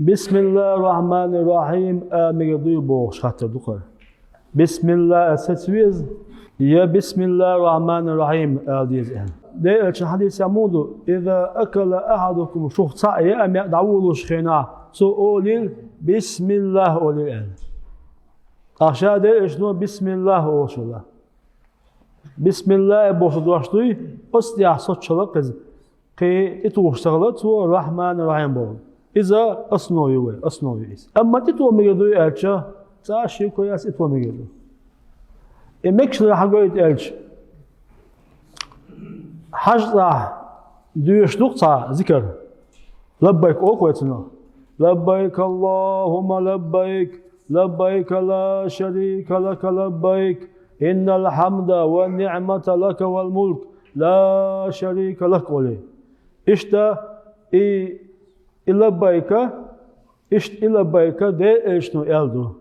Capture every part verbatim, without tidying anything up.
«Бисмиллахир-рахманир-рахим» ала мегар дуй бохуш хаттар ду-кх. «Бисмиллах» аьлла саца веза, я «Бисмиллахир-рахманир-рахим» ала деза аьлла. Делан элчан хьадисехь муха ду: «Иза акала ахьадукум», шух цхьаъ яа меъ дӀаволалучу хенахь, цо олийла: «Бисмиллах» олийла аьлла. Ткъа ша Делан элчано «Бисмиллах» олуш вара. «Бисмиллах» бохуш дош дуй, оцу тӀехь соцуш хилла-кх иза. Кхин тӀетухуш ца хилла цо «Рахьман-Рахьим» боху. Иза основа ю вай, основа ю иза. Амма тӀетоха мегар дуй аьлча, цкъа а шеко яц, тӀетоха мегар ду. И мегаш хилар хьан гойту аьлча, хьаьжцӀахь доьшуш ду-кх цхьа зикар. «Лаббайк» олу-кх вай цунах. «Лаббайк Аллахумма лаббайк, лаббайк ла шарика лака лаббайк, иннал хьамда ва ниъмата лака вал мулк, ла шарика лак» олий. Иштта и, и «лаббайка», иштта и «лаббайка» Делан элчано аьлла ду,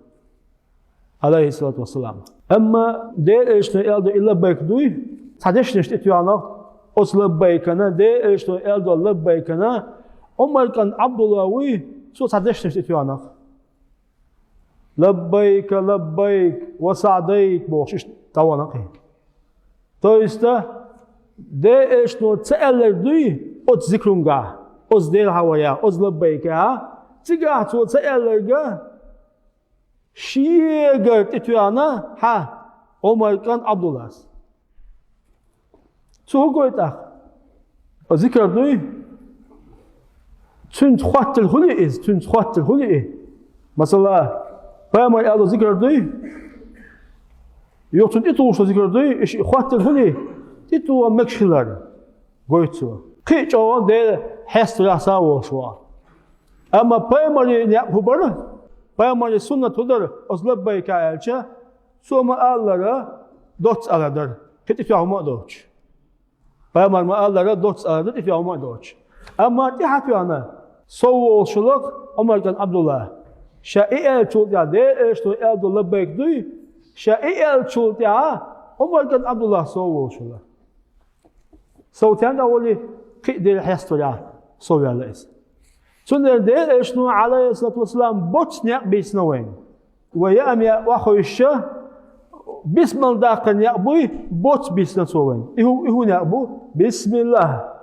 алейхиссалату вассалам. Амма Делан элчано аьлла ду и «лаббайк» дуй, цхьа дешнаш тӀетоьхна оцу «лаббайкана», Делан элчано аьлла долу «лаббайкана», Ӏумар кӀант Ӏабдулла вуй, цо цхьа дешнаш тӀетоьхна. «Лаббайка лаббайк ва саъдайк» бохуш иштта дӀавахана-кх и. То есть, Делан элчано ца аьлларг дуй оцу зикрунгахь, оцу Дела хьан варе, оцу «лаббайка» а, цигахь цо ца аьлларг шегара тӀетоьхна хьан Ӏумар кӀант Ӏабдуллас. Цо хӀун гойту тӀаккха? Зикар дуй? Цуьнца хотталур хуьлий иза? Цуьнца хотталур хуьлий и? Масала, пайхамар аьлла зикар дуй? Юха цунна тӀетухуш зикар дуй? И шиъ хотталур хуьлий? ТӀетоха мегаш хилар гойту цо. Кхин а чӀогӀа Дела хьестарехь сов волуш ву. Амма пайхамаран некъ хӀун бара? Пайхамаран суннат хӀун дара? Оцу «лаббайка» аьлча, цо ма-аллара, доцца алар дара, кхин тӀетоьхна хӀума а доцуш. Пайхамар ма-аллара, доцца алар дара, тӀетоьхна хӀума а доцуш. Амма тӀаьхьа тоьхна сов волуш хилла-кх Ӏумар кӀант Ӏабдулла. Ша и аьллачул тӀаьхьа Делан элчано аьлла долу «лаббайк» дуй, ша и аьллачул тӀаьхьа Ӏумар кӀант Ӏабдулла сов волуш хилла. Сов стенна тӀе волий, кхин а Дела хьестарехь сов ваьлла иза. Цундела Делан элчано, алейхиссалату вассалам, боцца некъ бийцина вайна. Вай яа меъ охьахевшича, бисмал даккхаран некъ буй, боцца бийцина цо вайна. И хӀун, и хӀун некъ бу? Бисмиллах.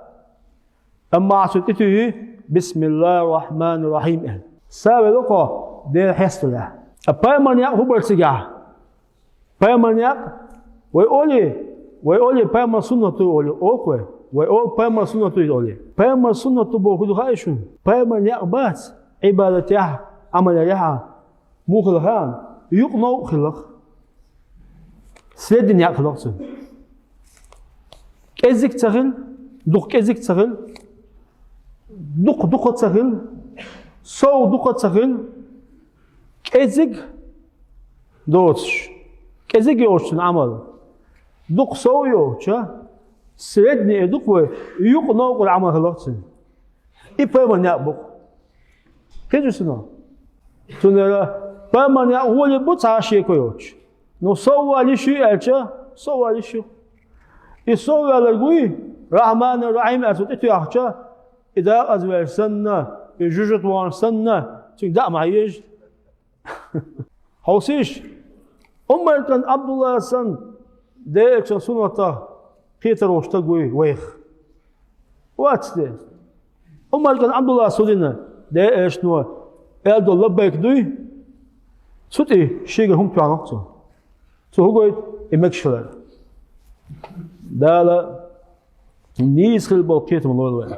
Амма ахь цунна тӀетуьйхи, «Бисмиллахир-рахманир-рахим» аьлла. Сов велла-кх хьо Дела хьестарехь. Ткъа пайхамаран некъ хӀун бара цигахь? Пайхамаран некъ, вай олий, вай олий, пайхамаран суннат ду олий, олу-кх вай. Вай олу, пайхамаран суннат ду олий. Пайхамаран суннат ду бохург хӀун ду хаьий шуна? Пайхамаран некъ бац Ӏибадатехь, Ӏамал ярехь, муха хилла хаьий? Юкъ-новкъа хилла-кх. Средний некъ хилла-кх цуьнан. КӀезиг ца хила, дукха кӀезиг ца хила, дукха дукха ца хила, сов дукха ца хила, кӀезиг доцуш, кӀезиг йоцуш цуьнан Ӏамал, дукха сов йоцуш, средний ду-кх вай, юкъ-новкъара Ӏамал хилла-кх цуьнан. И пайхамаран некъ бу-кх. Кхин а цуьнан. Цундела пайхамаран некъ гӀоле бу цхьа а шеко йоцуш. Ну, сов вала йиш ю аьлча, сов вала йиш ю. И сов ваьлларг вуй, «Рахьманир-Рахьим» аьлла цунна тӀетоьхча, и декъаза вер санна, и жожагӀате ваханарш санна, цуьнга даа ма хьежа. Хьовсийша, Ӏумар кӀант Ӏабдулла санна, Делан элчанан суннатах кхетар волу стаг вуй вайх? Вац те. Ӏумар кӀант Ӏабдуллас хӀун дина, Делан элчано аьлла долу «лаббайк» дуй? Цу тӀе шегара хӀума тоьхна-кх цо. Цо хӀун гойту? И мегаш хилар. Дала нийса хила болу кхетам лойла вайна.